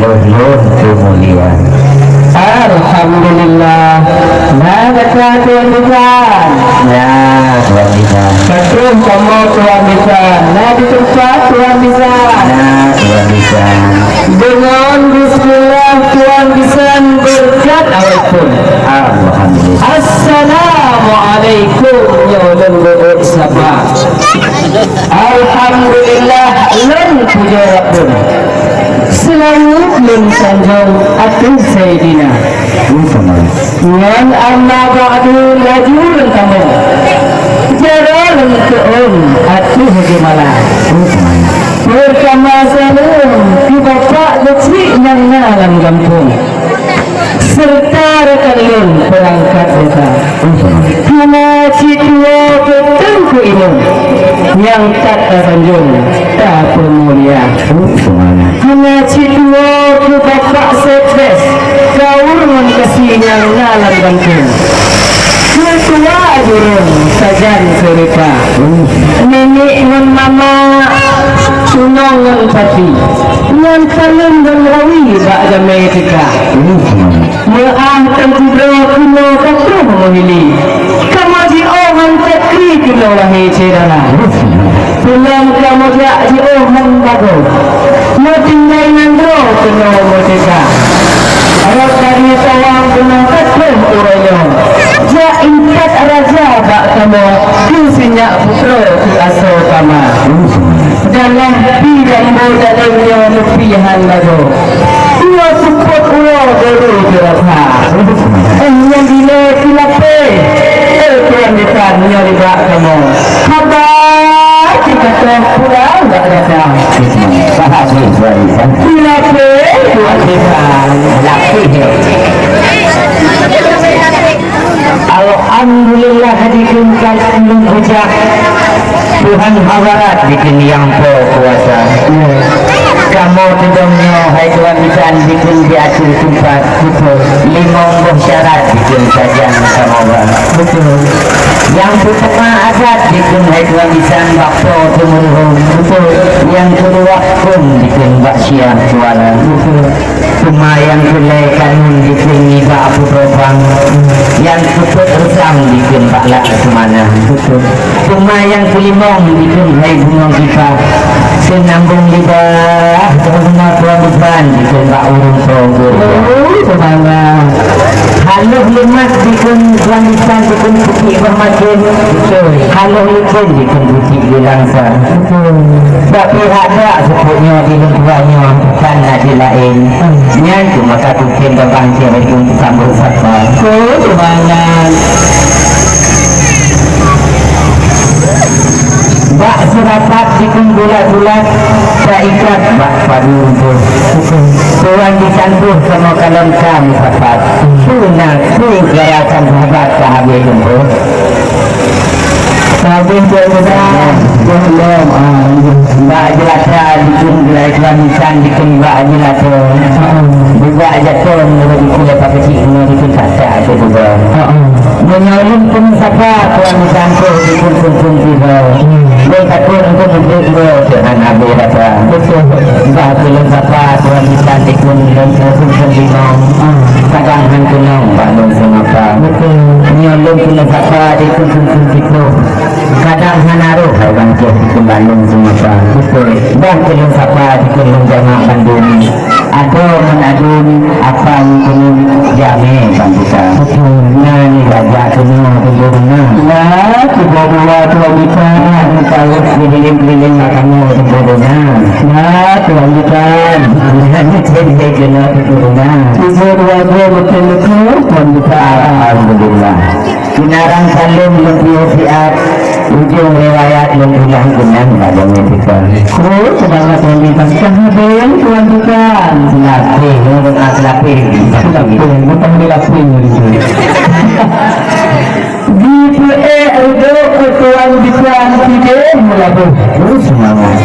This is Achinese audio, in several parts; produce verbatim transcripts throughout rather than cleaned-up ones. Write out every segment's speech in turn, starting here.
Lôn, lôn peumulia. Alhamdulillah. Na gata Tuan Bisan? Na, Tuan Bisan. Ka troh kamoe Tuan Bisan. Na di teumpat Tuan Bisan? Na, Tuan Bisan. Deungon bismillah Tuan Bisan beureukat awai phon. Alhamdulillah. Assalamualaikum, nyoe lôn beuet sapa. Alhamdulillah, lôn pujoe Rabbon. Seulaweuet lôn sanjong ateueh Saidina. Ngon amma ba'du laju lôn tamong. Jaroe lôn teu'ôn ateueh jeumala. Peurtama saleuem keu bapak geuchik nyang na lam gampông. Seureuta rakan lôn peurangkat desa. Hana cit tuwoe keu teungku imum nyang that tasanjong tapeumulia. Hana cit tuwoe keu bapak sekdes gaur ngon geuchik nyang na lam gampông. Keutua jurông sajan seureuta, niniek ngon mama, tunong ngon pati, ngon saleuem ngon rawi bak jamé teuka. Meu'ah teungku droe keunoe ka troh meuhili. Kamoe jiôh ngon cakri keunoe wahé syedara. Pulang kamoe jak jiôh ngon bagoe. Meutinggai ngon droe keunoe meuteuka. Rot dari tawang keunoe ka troh uroe nyoe. Jak intat raja bak kamoe keu sinyak putroe keu asoe kama. Dalam pi jambo dalem nyoe neupi han lagoe. Dua seupôt uroe dulu jeurata. Eh, nyang dilée silapée. Eh, Tuan Bisan nyoe nibak kamoe. Haba cit ka troh pulang bak gata. Silapée Tuan Bisan. Lapée. Alhamdulillah, dikheun ka lôn ucap, Tuhan haba rot dikheun nyang po kuasa. Kamoe teudong nyoe hai Tuan Bisan dikheun di ateueh teumpat. Limong boh syarat dikheun sajan kamoe ba. Nyang peutama adat dikheun hai Tuan Bisan bak po teumeuruhom. Nyang keudua huköm dikheun bak syiah suara. Teuma nyang keulhèe kanun dikheun nibak putroe bang, nyang keupeuet reusam dikheun bak Laksamana. Teuma nyang keulimong dikheun hai bunoe gita, seunambong lidah, teuma Tuan Bisan dikheun bak ureueng po geuh. Oh, subhanallah. Haloh leumat dikheun Tuan Bisan dikheun putik bah macén. Betul. Haloh likén dikheun putik di langsa. Betul. Bak pihak dak seupôt nyoe di lôn tuan nyoe. Kan na di laén. Nyan cuma satu tim babang cewek pun sambut sapa. Ko tu bangat. Bak seurapat dikheun bulat-bulat, taikat bak padu rumput. Tuan disanduh sama kalon ka meusapat. Tuna tu garakan sahabat ka habéh lumpuh. Sabe tuan muda, tuan lom, ah, bak jelata dikheun gulai tuan insan dikheun bak jelata. Bak jaton nurut dikheun lepas kecil kena dikheun kata tu juga. Meunyoe lôn pun sapa tuan insan tu dikheun pun pun tiba. Lôn takut untuk untuk dua Tuhan habis rasa. Betul. Bak lôn sapa tuan insan dikheun lôn pun pun lima. Kadang han keunong bak lôn seumapa. Betul. Nyoe lôn keuneuk sapa dikheun pun pun tiga. Kadang hana roh hai bangkeh dikheun bak lôn seumapa. Betul. Bah keu lôn sapa dikheun lôn jamak bandum. Adoe ngon adum, apa ngon keuneuk jamé bang kita. Betul. Nyan raja keunoe teungku na. Ya, tiga dua tuan kita. Nyan tahu keliling-keliling makamu teungku na. Ya, tuan kita. Nyan jadi kena teungku na. Tiga dua dua betul-betul tuan kita. Alhamdulillah. Keunarang saleuem lôn piôh siat, ujong riwayat lôn ulang keunan bak jamé teuka. Oh, semangat Tuan Bisan. Ka habéh Tuan Bisan. Lapéh, lôn doa lapéh. Lapéh, bukan di lapéh. Dipeuék reudôk keu Tuan Bisan sidéh meulaboh. Oh, semangat.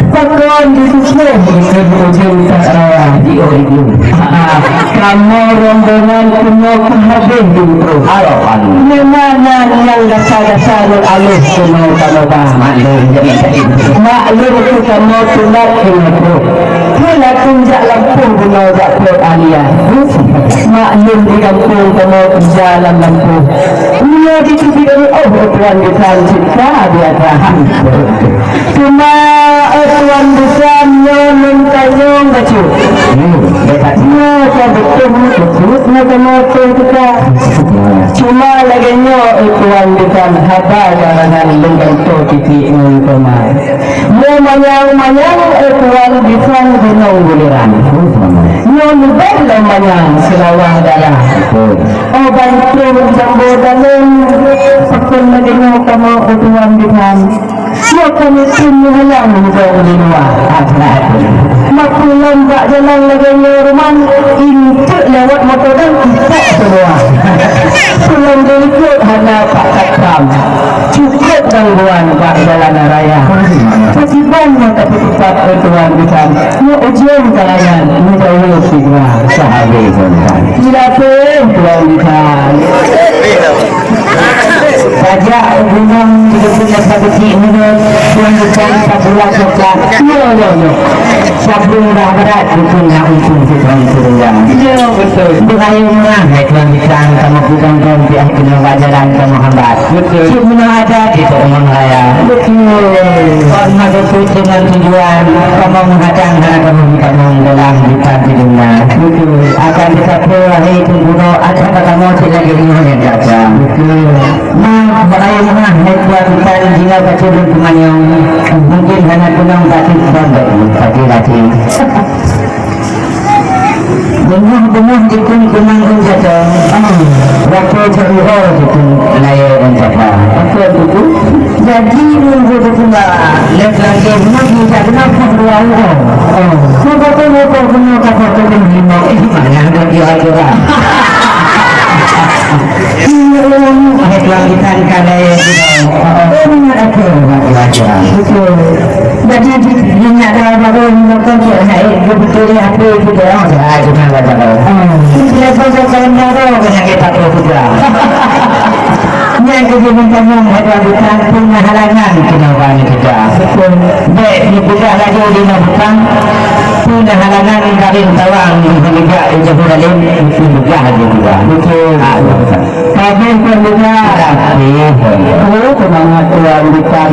Pakon ditutoh ngon ujong tak rawa di ujong. Ha, kamoe rombongan keunoe ka habéh di uroe. Alhamdulillah. Memang nyang gasa-gasa ngon alôh keunoe kamoe ba. Maklum, jadi, jadi. Maklum keu kamoe teulat keunoe. Keu lakoe jak lampôh bunoe. Lôn di gampông kamoe keureuja lam lampôh. Nyoe jiteubiet ru'oh, oh Tuan Bisan, cit ka biasa. Teuma, oh Tuan Bisan, nyoe lôn tanyong bacut. Hmm, bacut. Nyoe ka beutôi, beutôi nyoe kamoe teuka. Cuma lagèe nyoe, oh Tuan Bisan, haba karangan lôn gantoe titik ngon teuma. Nyoe manyang-manyang, eh, Tuan Bisan, gunong buleuen. Nyoe leubeh lom manyang Seulawah Dara. Oh, bantueng jambo dalem, pakon lagèe nyoe kamoe, oh, Tuan Bisan. Nyoe kami pun meuhalang meuhudong di luwa. Maklum bak jalan lagèe nyoe ruman, intek lewat moto dan ipok keuluwa. Pulang dilikot hana pakat pam. Cukup gangguan bak jalan raya. Pakriban nyang tapeutupat, oh Tuan Bisan, nyoe ujeuen kalangan, meudawé sidroe sahabat Tuan. Sila pun Tuan Bisan. Pajak gunong di depan sabeutjih meunyoe, Tuan Bisan, tapula coklat. Yo, yo, yo. Sapeue murah brat, bukon hak untung sidroe keuluwarga. Yo, beutôi. Beurayeuk murah, hai Tuan Bisan, kamoe peugah-peugah pih, ai keunoe bak jalan kamoe hambat. Beutôi. Cit meunoe adat di Teumang Raya. Beutôi. Kon meukeusut deungon tujuan, kamoe meuhadang hana kamoe meutamong dalam dipat di dunia. Beutôi. Akan teucapai wahai Teungku Gubernur, akan kamoe cit lagèe nyoe nyang gata. Beutôi. Ma, beurayeuk murah, hai Tuan Bisan, jinoe ka turun teumanyong. Mungkin hana keunong bacut dan bacut, tapi lagi. Beungoh-beungoh dikun keunong ôn jato. Ah, watèe jeuet uroe dikun layèe ôn jato. Apa itu? Jadi, nunggu dikun ba. Lek lagi beungoh di jato, beungoh dua uroe. Oh. Muka tu, muka beungoh, kata tu, beungoh lima. Eh, mana ada dia aturan? Hai Tuan Bisan, ka layèe sidroe. Oh, ingat aku, ingat aku. Betul. Jadi, di, di nyak dah baru nonton tu, hai, betul ni apa itu dah, oh, dah, cuma baca dah. Hmm. Dia pun tak tahu dah, kena kita tu juga. Nyan keuh meutamong, hai Tuan Bisan, peue na halangan keunoe bak nyoe teuka. Betul. Bèk neupeugah laju di nyoe bukang, peue na halangan kareun tawang, meunyoe neujak u Jahun Alem, meupeugah laju juga. Betul. Ah, Tuan Bisan. Habéh kon leuha. Habéh. Oh, seumangat Tuan Bisan.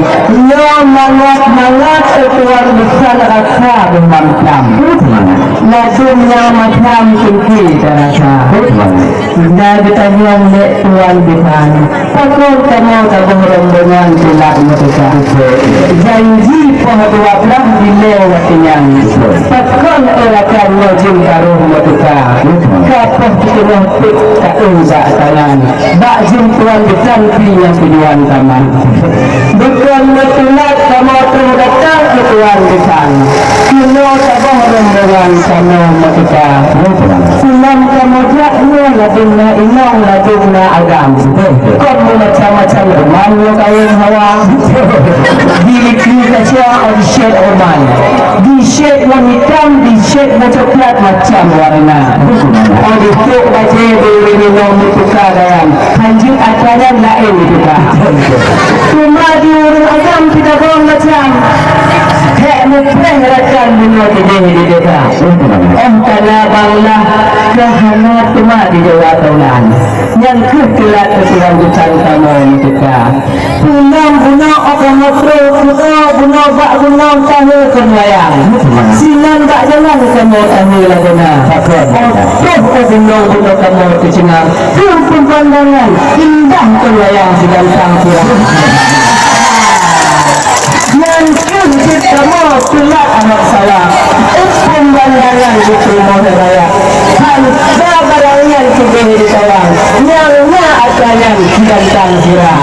Nyoe mangat-mangat, eh, Tuan Bisan, rasa beumancam. Seumangat. Ladôm nyang macam tinggi tarasa. Seumangat. Na geutanyong lé Tuan Bisan, pakon kamoe saboh rombongan teulat meuteuka? Janji poh dua blaih dilèe watèe nyan. Pakon rakan nyoe jeuem ka rôh meuteuka? Ka poh siteungoh peuet taeu bak tangan. Bak jeuem Tuan Bisan pih nyang tujuan tamat. Bukon meuteulat kamoe troh datang keu Tuan Bisan. Keunoe saboh rombongan kamoe meuteuka. Seunang kamoe jak nyoe ladôm na inong, ladôm na agam. Kon meumacam-macam ruman nyoe kayém hawa. Di likli kaca, oh, di syèt ruman. Di syèt nyang itam, di syèt nyang coklat, macam warna. Oh, di trok bajèe di ureueng inong meutuka gayang. Hanjeuet atra nyan laén meutuka. Teuma di ureueng agam pih saboh macam. Hék mupreh rakan bunoe keudeh di desa. Oh, kana bang lah ka hana teuma di Jawa Tengah. Nyan kheueh teulat keu Tuan Bisan kamoe meutuka. Pulang bunoe, oh, kamoe troh, bunoe, bunoe bak gunong tahe kon wayang. Sinan bak jalan kamoe tahe lagoena. Oh, troh, oh, gunong-gunong kamoe teuceungang. Keu peumandangan indah kon wayang sigantang sira. Nyan keuh jeuet kamoe teulat aneuk sawa. Eh, peumandangan di peurumoh raya. Hana barang nyan keudeh di tawang. Nyang na atra nyan sigantang sira.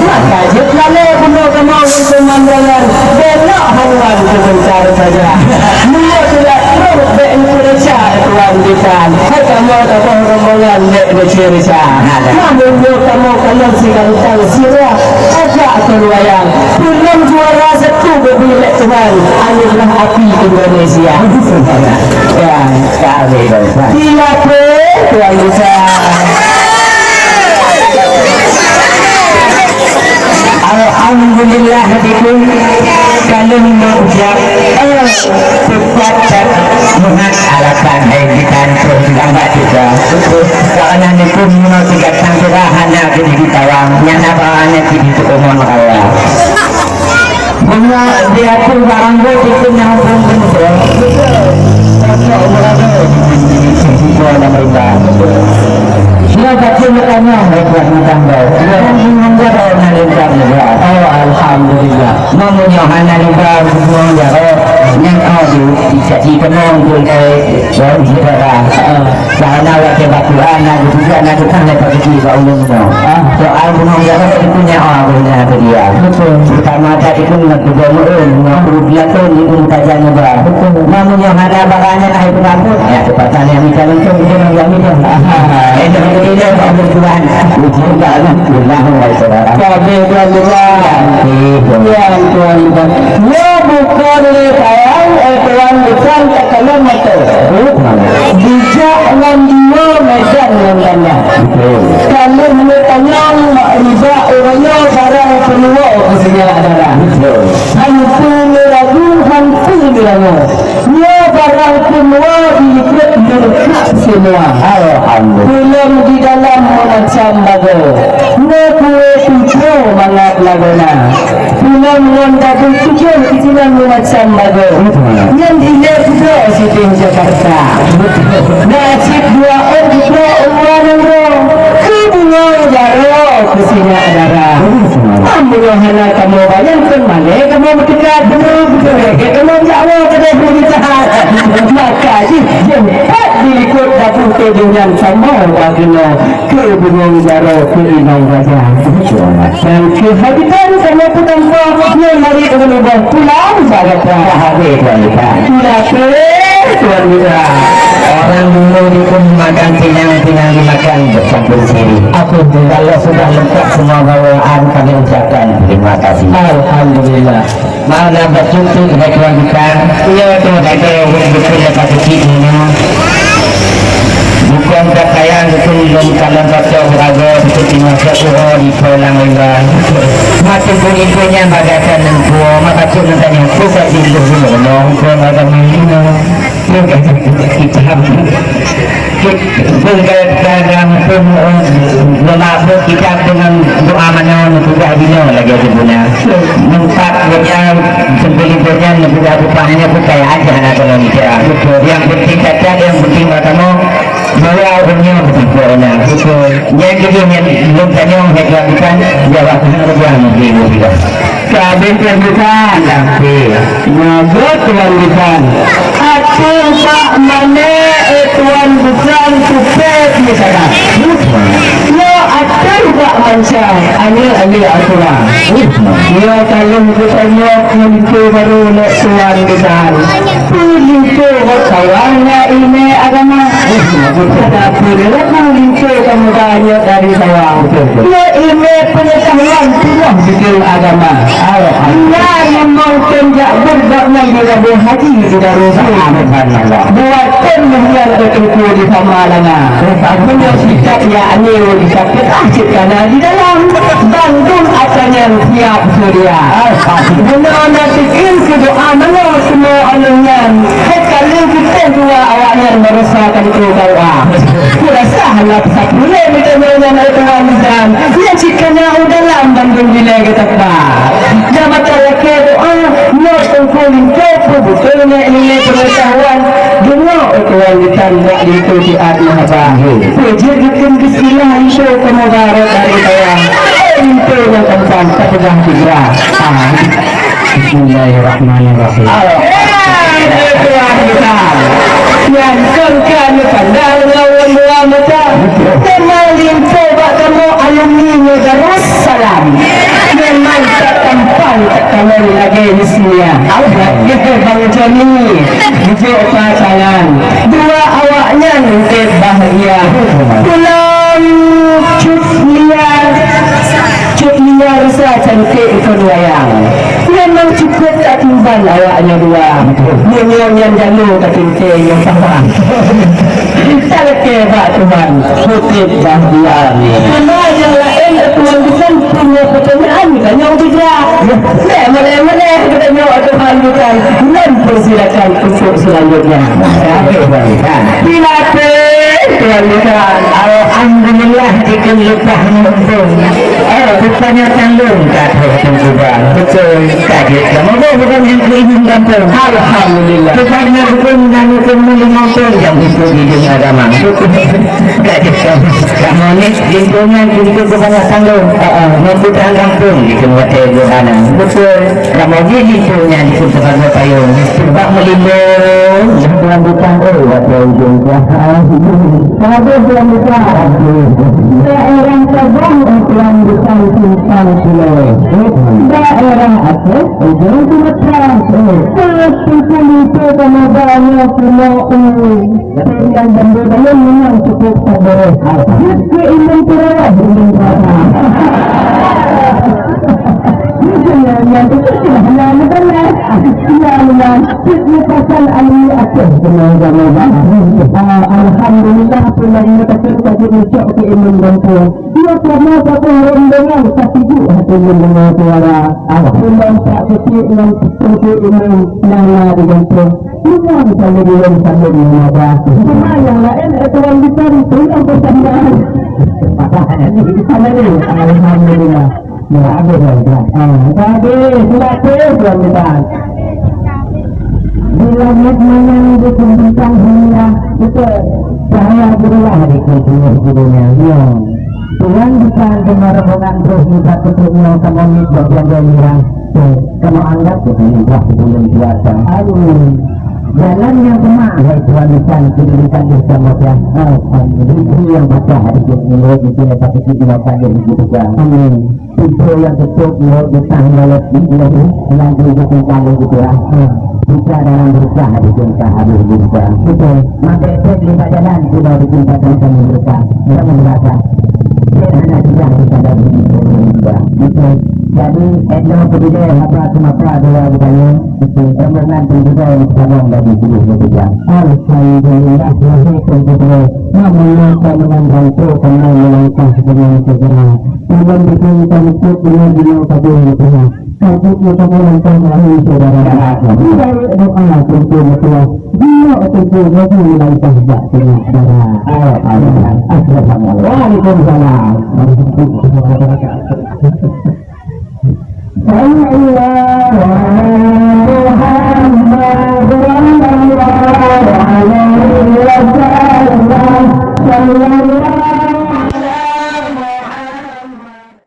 Maka jeuet lalè bunoe kamoe ngon peumandangan. Belok haluan sebentar saja. Meunyoe teulat troh bèk neupeuriksa Tuan Bisan. Hai kamoe saboh rombongan bèk neupeuriksa. Namun nyoe kamoe kalon sigantang sira. Ajak kon wayang. Peulom juara satu geubri lé Tuhan. Anugerah api Indonesia. Ya, ya, ya. Sila pun Tuan Bisan. Alhamdulillah, dikun kalon meuucap, eh, tepat that meuhat alasan hai ditantu lambat juga. Karena neukheun meunyoe sigatang sira hana keuneuk jitawang, nyan na barang nyang keuneuk jiteupeumon raya. Meunyoe diatur barang buet itu nyang pun beutôi. Cocok urang tu. Sila baca meutanyoe, hai tuan meutanggau. Urang pun hamba na lengkap juga. Oh, alhamdulillah. Meunyoe hana lengkap, semua jaroe. Nyan oh, di, di, di, di, Baru saudara, eh, karena waktu bakuan, na juga na tukang lepas kecil kat ulun tu. Ah. Soal gunong jaroe itu nyawa guna tu dia. Betul. Pertama tadi pun nak juga meu'en, nak perlu bilaton di pun tajam juga. Betul. Namun yang ada barangnya nak ikut aku, ya, kepatan yang minta langsung kita nak buat minta. Ah, itu betul dia, Pak Tuhan. Ujian tak ada, pulang, wahai saudara. Kabeh Tuhan juga. Iya. Tuhan, Tuhan. Nyoe bukon lé sayang, eh, tuan bisan takalon mata. Dijak ngon dua medan ngon ganda. Betul. Kalon lé tanyong mak riba uraya barang peuluwa keusinya adalah. Betul. Hantu lé ragu, hantu lé ragu. Nyoe barang peuluwa dilikot lengkap semua. Alhamdulillah. Pulang di dalam macam bagoe. Nyoe kue tujuh mangat lagona. Pulang ngon daging tujuh isinan macam bagoe. Nyan ilée peudoe sideh Jakarta. Na cit dua ôn peudoe ureueng nanggroe. Keu bungong jaroe keusinya dara. Amun hana kamoe bayangkan malée kamoe meutika beureuguh kamoe jak woe keudeh peumitahan. Maka jih jeuet pat dilikot dapur keudeh nyan samoe bageunoe. Keu bungong jaroe keu inong raja. Dan keu habitan kamoe peutampa nyan mari ulôn ubah pulang bak gata. Habéh tuan gata. Tidak tuan gata. Orang dulu itu makan pinang, pinang dimakan bercampur sirih. Apa tu? Kalau sudah lengkap semua bawaan, kami ucapkan terima kasih. Alhamdulillah. Malah bacut tu hai tuan bisan. Iya tu, ada ureueng beutôi dapat kecil ni. Bukan pakaian beutôi lom kalau baca berago beutôi tinggal satu orang di pulang lima. Macam pun itu yang bagaikan lengkuang, maka tu nak tanya, tu kat di lembah gunung, lengkuang agama ini. Bukan kitab. Bukan dalam pun, eh, lemah pun kitab dengan doa mana pun dah dino lagi ada guna. Empat gobnyan, seumpéh gobnyan, gobnyan rupanya pun kaya aja anak kalau ni kira. Yang penting catat, yang penting bertemu, bahwa orangnya betul. Yang kedua yang belum tanya, yang kedua bukan, jawab bukan, bukan, bukan. Kabeh tuan bisan. Nyoe tuan bisan. Atur bak mané, eh, tuan bisan kupé di sana. Nyoe atur bak manca, anye-anye aturan. Nyoe kalon geutanyoe ngon linto barô lé tuan bisan. Peue linto bak sawang na ileumèe agama. Tapi peue linto kamoe banyak dari sawang. Nyoe ileumèe peungetahuan tuboh bikin agama. Nyan memang kon jak beuet gobnyan di Rabu Haji di Darussalam. Buat kon meuhian ke teungku di Samalanga. Meunyoe sikap yakni di sakét ah cit kana di dalam. Bandum atra nyan siap seudia. Meunyoe na teukeun keu doa meunyoe seumeu aneuëk nyan. Hai ka lheueh geutem dua awaknyan baroesa ka lheueh ka doa. Kurasa hana peusapulé meutanyoe nyan, hai tuan bisan. Nyan cit kana u dalam bandum bilée geutakba. Nyang mata lakée doa, nyoe teungku linto peubeutôi nyan ilée peungetahuan. Deungoe, hai tuan bisan, bak linto siat meuhaba. Peue jeuet geukheun bismillah linto keu mubarak dari saya. Hai linto nyang keusan tapeugah sigra. Ah. Bismillahirrahmanirrahim. Nyang kon ka neupandang lawan dua mata. Teuma linto bak kamoe alumni Darussalam. Memang tatampan takalon lagée Yusmia. Awak geuh Bang Joni. Jujok pasangan. Dua awaknyan udép bahagia. Pulang cut liar. Cut liar sa cantik ikon wayang. Memang cukup tak timbang awaknya dua. Meunyoe nyan jalur ka tinte nyoe sama. Talakée bak Tuhan, putéh bahagia. Amin. Sama yang lain, Tuhan bisan punya pertanyaan, tanya juga. Leh, mana-mana kita nyoe Tuhan bisan. Dan persilakan untuk selanjutnya. Bila Tuan Bisan, alhamdulillah dikeue leupah meuuntông. Eh, rupanya tanggung ka trok Teungku Bang. Beutôi, ka jeuet kamoe bukan nyang keu imeum gampông. Alhamdulillah. Rupanya bukan nyang keu meulimong thon nyang ikut di dunia agama. Ka jeuet kamoe. Kamoe ni lingkungan untuk kebanyakan tanggung. Heeh, membutuhkan gampông di tempat saya. Beutôi. Kamoe jih linto nyan dikheun sibagoe payong, bak meulimbong, lam bulan butang, oh, watèe ujong jahat. Saboh bulan butang. Daerah Sabang, bulan butang Simpang Pulo. Daerah Aceh, ujong Sumatra. Tapi kulit itu sama banyak semua. Tinggal benda-benda memang cukup tak beres. Jeuet keu imeum peuraya, imeum peuraya. Nyan, nyan, nyan, nyan, nyan. Jeuet keu pasal ahli Aceh, semoga-moga. Ah, alhamdulillah, pun lagi meutakut-takut meucok keu imeum gampông. Dia karena satu rombongan, satu juk hati mendengar suara. Alhamdulillah, tak kecil dengan tujuh imeum nyan di gampông. Cuma misalnya di dalam salon yang ada. Cuma yang lain, eh, tuan bisan, tolong bersabar. Di sana ni, alhamdulillah. Ya, habis dah, dah. Ah, dah habis, sudah habis, tuan bisan. Di langit mana di bintang dunia, itu cahaya gitulah di dunia. Ya. Tuan bisan, dengan rombongan terus minta petunjuk sama ni, buat jaga mirah. Kamoe anggap keu peurintah buleuen puasa. Amin. Jalan nyang semak, hai Tuhan, bisan keu diri kami sama dah. Amin. Bisi nyang patah, di jok mulut, di jok sakit, di jok kandung, di jok pegang. Amin. Pintu nyang tutup, mulut, di tang, mulut, di jok, nyang di jok kandung, di jok. Amin. Kita dalam berkah, di jok habis, di jok. Betul. Maka itu, di jalan, kita di tempat yang berkah. Kita merasa. Jadi, eh, lôn peubidée haba Sumatra dua bunoe, rombongan peubidée meutamong bagi puluh dua tiga. Alhamdulillah, lahé Teungku Droe. Namun, kami meunang bantu, kami meulangkah dengan segera. Ulôn bikin tangkeup dengan beliau tadi, Tuhan. Tangkeup dengan Tuhan, kami saudara. Tidak doa, Teungku Meutuah. Bila Teungku lagi meulangkah bak Tuhan, saudara. Assalamualaikum. Waalaikumsalam. Saya